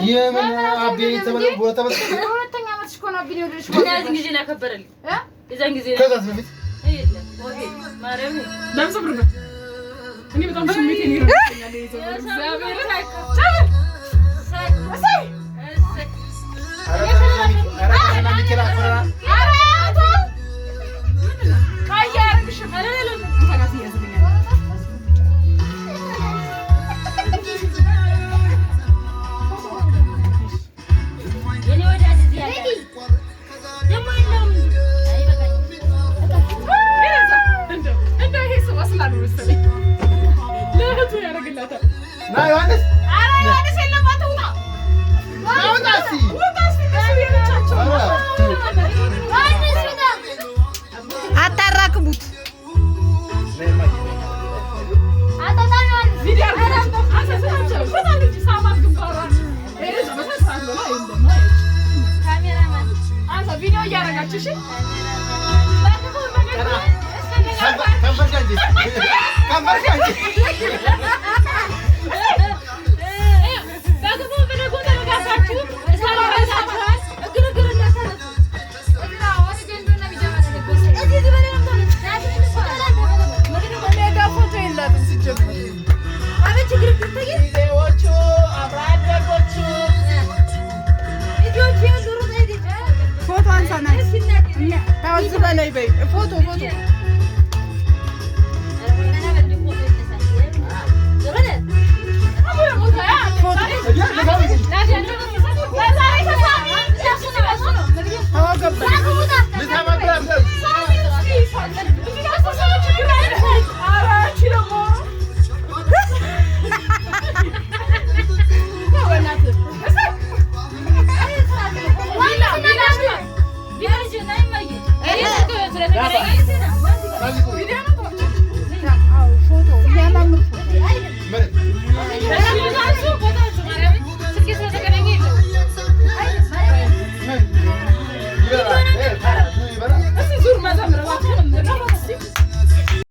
የምን አቤ የተባለው ሁለተኛ ዓመትሽ እኮ ነው። አቤን የወለድሽ ጊዜ ነው ያከበረልኝ። የዛን ጊዜ ከዛስ በፊት እኔ በጣም ስሜቴን ይረብሸኛል። ዮሐንስ አታራክቡት። ቪዲዮ እያደረጋችሁ እሺ። ከንፈር